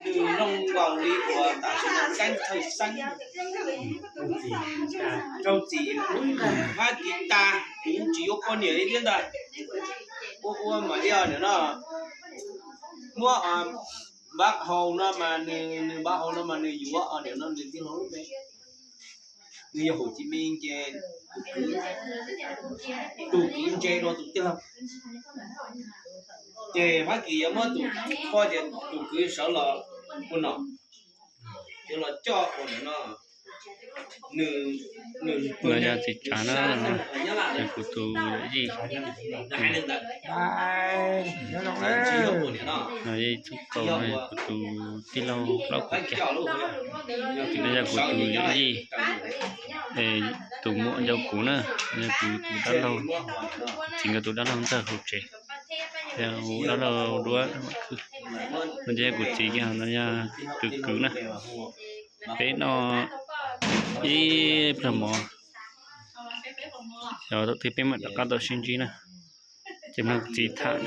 Nws zoo nkaus li uas tam sim no keeb thawj xeeb, raug txim, Fab Kis tas, kuv tsis yuav poj niam li thiab ntag. Ua ua mas li os niam no, muab npab hau no mas nws, npab hau no mas nws yuav os niam no nws tij laug lub npe. Nws yog Hauv Ci Mis ces tus kwv ntse dua tus tij laug. Ces Fab Kis yuav muab tus poj ces tus kwv sawv los ua nom, yuav los coj ua niam no. Nws, nws yog txiv tsav na, yog kuv tus yij. No yog ib tug kaus, kuv tus tij laug plaub kaum kiag. Tus no yog kuv tus yij, tus muam yau kuv na, yog kuv tus dab laug, txiv nkawd tus dab laug ntxawg hauv tsev, yog kuv dab laug duab. No ces yog kuv txiv kiag, no yog tus kwv na. Peb noj ib pluag mov, xyov thaum twg peb mam rov qab tau sib ntsib na. Ces mloog kuv txiv tham.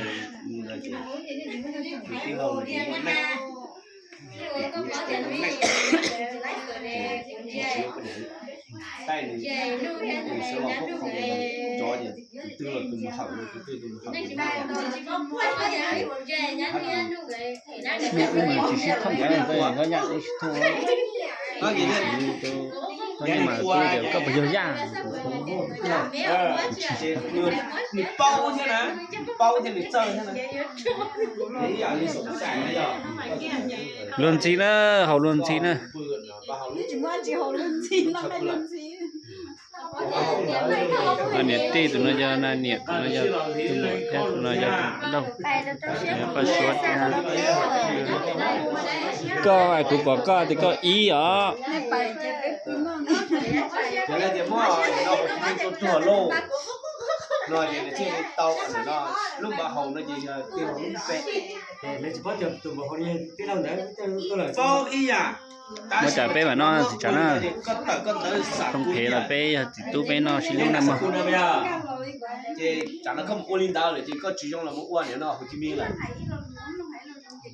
Nws paub thiab na, paub thiab nws txawj thiab na. Luag ntxhi na, haus luag ntxhi na. Niam tij, tus no yog niam, tus no yog tus muam thiab tus no yog tus dab laug, paj suav thiab. Koj, kuv pom koj tias koj ib os. Ces lawv tias muab no Hauv Ci Mis tua tuag lauj. No ces nws thiaj li tau no, lub npawb hau no ces yog tij laug lub npe. Paub ib yam. Muab cas peb mam noj txiv tsav na. Koj tawm koj ntawv xam kuv phem los peb yog txiv tub peb noj sib hlub na mog. Ces tsam no koj mus ua li ntawd lawm ces koj tsis zoo los mus ua niam no Hauv Ci Mis lawm.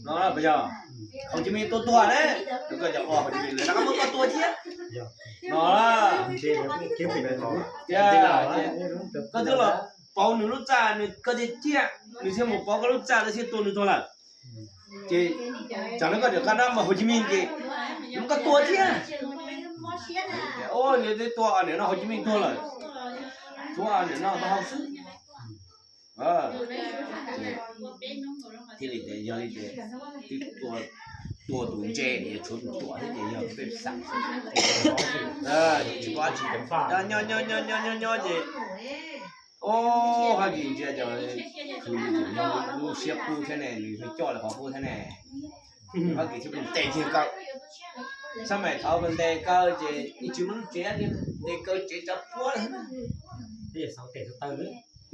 No puas yog? Hauv Ci Mis tua tuag ne, koj cov Hauv Ci Mis lawm rov qab muab koj tua thiab. No, tias koj twb los pauv nws lub txaj, nws koj thiaj ciaj, nws thiaj mus pauv koj lub txaj, koj thiaj tua nws tuag lawm. Ces tsam no koj rov qab rov mus Hauv Ci Mis ces muab koj tua thiab. Nws twb tua niam no Hauv Ci Mis tuag lawm, tshuav niam no npawb hau xwb. Thiaj li tias yog li tias twb tua tus ntse, tshuav tus ruam thiab ces yog peb xam. Tsis paub tsis nyob nyob nyob nyob nyob ces, o, Fab Kis ntsia cov khwv lub siab qub thiab ne, nws coj lawv qhov qub thiab ne. Fab Kis thiaj ntes kiag kaw. Xab maim thaud ntes kaw ces yeej tsis muaj lub tsev, ntes kaw tsev tsav puab lawm.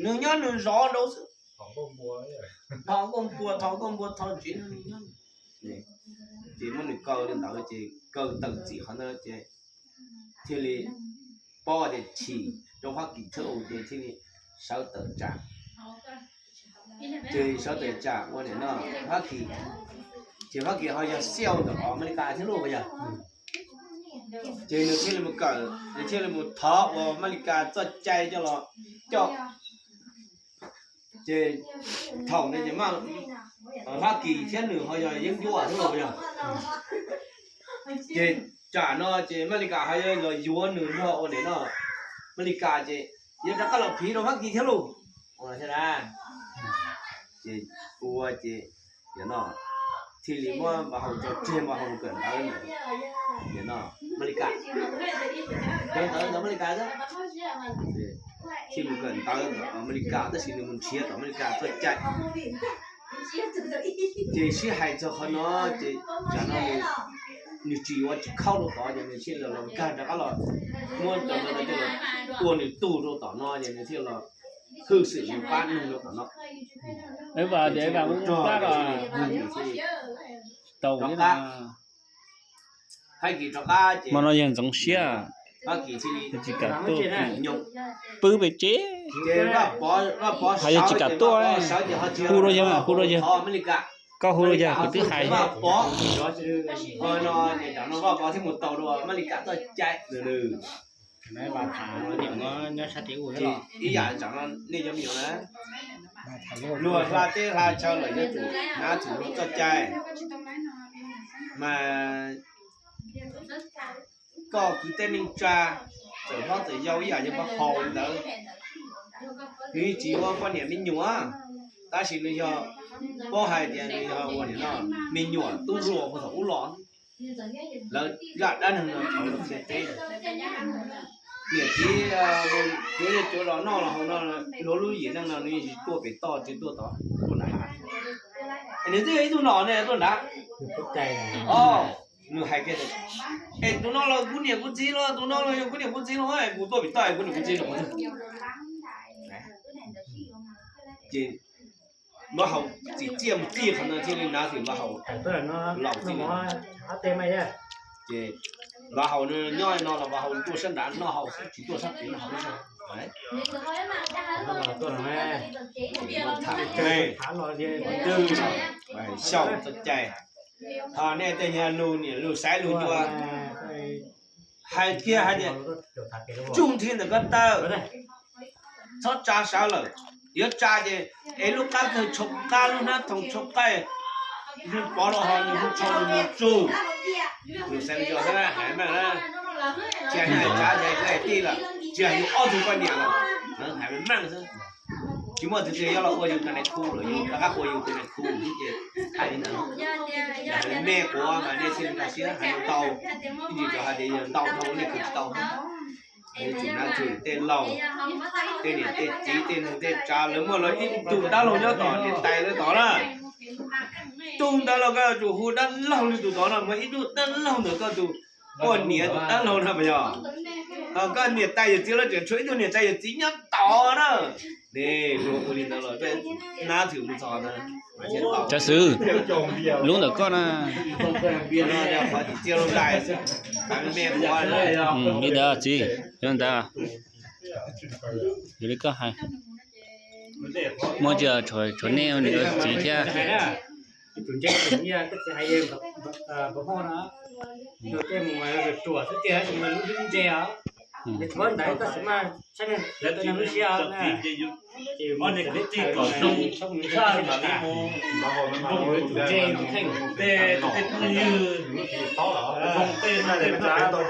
Nws nyob nws zov nraud xwb. Thov nkauj npua, thov nkauj npua, thov tsev nyob. Ces muab nws kaw li ntawd ces kaw tawm txim qhov ntawd ces thiaj li paub tias chim rau Fab Kis txhawb ces thiaj li sawv tawm tsam. Ces sawv tawm tsam ua niam no Fab Kis, ces Fab Kis ho yog xiaj ntawm Amelikas thiab lauj, yog. Ces nws thiaj li mus kawm, nws thiaj li mus thov ua Amelikas txoj cai coj los coj. Ces thaum ntawd ces Fab Kis thiab nws ho yog yeeb ncuab thiab lauj, yog. Ces tsam no ces Amelikas ho yog los yuav nws nrog ua niam no, Amelikas ces yog rov qab los phiv rau Fab Kis thiab lauj. Ces ua ces no thiaj li muab npawb hau tso tseg, npawb hau mus kawm ntawv ntawm no Amelikas. Kawm ntawv ntawm Amelikas xwb. Thiaj mus kawm ntawv ntawm Amelikas tab sis nws mus nrhiav tom Amelikas txoj cai. Ces sib hais txog qhov no ces tsam no nws tsis yuav tsis khaub rau tod ces nws thiaj li los nkag rov qab los muab cov ntawd coj los tua nws tug rau tom no ces nws thiaj los hwj xwm nws pab neeg rau tom no. Rov qab, Fab Kis rov qab ces, tsis kam tuaj, pw pem tsev, Vaj Pov sawv ces Vaj Pov sawv ces ho tsis hu rau yawg, hu rau yawg, Amelikas. Koj hu yog kuv twb hais. Vaj Pov, no ces cov no Vaj Pov thiaj mus tau dua Mab Lis Kam txoj cai. Ib yam tsam no nej cov me nyuam na, luag hla teb hla chaw lawm yuav tsum hnav txhum luag txoj cai. Mas koj kwv tij neej tsa, txawm hlob txawm yau ib yam yog Vaj Haus li ntawd, nws tsis ua poj niam me nyuam, tab sis nws yog, paub hais tias nws yog ua niam no, me nyuam tub hluas puag thaum ub los. Lawv zaj dab neeg no thaum lawv qhia teb, niam txiv cuav cuav zos noj los haus no, luag lub yim neej no nws yeej tsis tuaj pem toj, tsis tuaj tod, tuaj nram hav. Es nws twb yog ib tug nom ne tuaj nrad. Nws hais tias, es tus no los kuv niam kuv txiv los, tus no los yog kuv niam kuv txiv los, es kuv tuaj pem toj es kuv niam kuv txiv los. Ces Vaj Haus txim txiaj mus txij qhov no thiaj li hnav txhum Vaj Haus laus txij li. Ces Vaj Haus nyob no los Vaj Haus tuaj sab nrad noj haus xwb, tsis tuaj sab tid noj haus li. Xyaum txoj cai, ho nej tej nyuag lus niam lus xaiv lus ncua, hais kiag hais tias tsuj nthi ntawm ko taw, txhob tsa sawv lawm. Yuav tsa ces es lub qab kawg tsho qab, lub hnab thoom tsho qaij, hu pov rau hauv nws hu tsho nws mus tsug. Lus xaiv lus ncua xwb na, hais meej na. Tsis hais tsa, tsis hais kwv hais tij lawm, tsis hais yus ob tug poj niam lawm, hais meej xwb. Tsis muaj tus twg yuav los ua yus tus nais khu lawm, yus rov qab ua yus tus nais khu xwb ces hais li ntawd. Yog me quav mas nej thiaj li nkag siab hais ntau, ib ntsis tau hais tias yog ntau dhau nej khwv tsis tau. Yuav tsum hnav txhum tej laug, tej niam tej txiv tej neeg tej tsav, lawv muaj lawv ib tug dab laug nyob tom niam tais lawv tod na. Tug ntawd los koj yuav tsum hu dab laug li tus tod no, muaj ib tug dab laug ntawm koj tus poj niam tus dab laug no puas yog? Koj niam tais yawm txiv los tseem tshuav ib tug niam tais yawm txiv nyob tod na. Ne, luag ua li ntawd los peb hnav txhum mus txog na. Tsav xwb, lub ntawm koj na. Qhov tim txiaj lub ntais xwb, me me quav. Li ntawd txiv, li ntawd. Yog li koj hais, muaj tsis tshuav nej niam txiv thiab. Tus ntse tus nyiaj koj txiv hais yeej npam hoj no, tej mus ruam xwb tiag, tsis muaj lub ntse os. Tshuav ntawd koj txiv mas saib lawv tus neeg lub siab na. Ces mus txawm li thaum no tshaj mam li mus nrog tus ntse tus kheej, tej tus tej phooj ywg, tej no tej tsav. Koj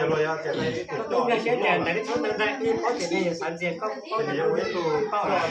tub nkag siab tias ntawd lub tshuab ntawd ntag, ib paub tias nej yuav xav ntxias koj paub tias ib tug paub lawm.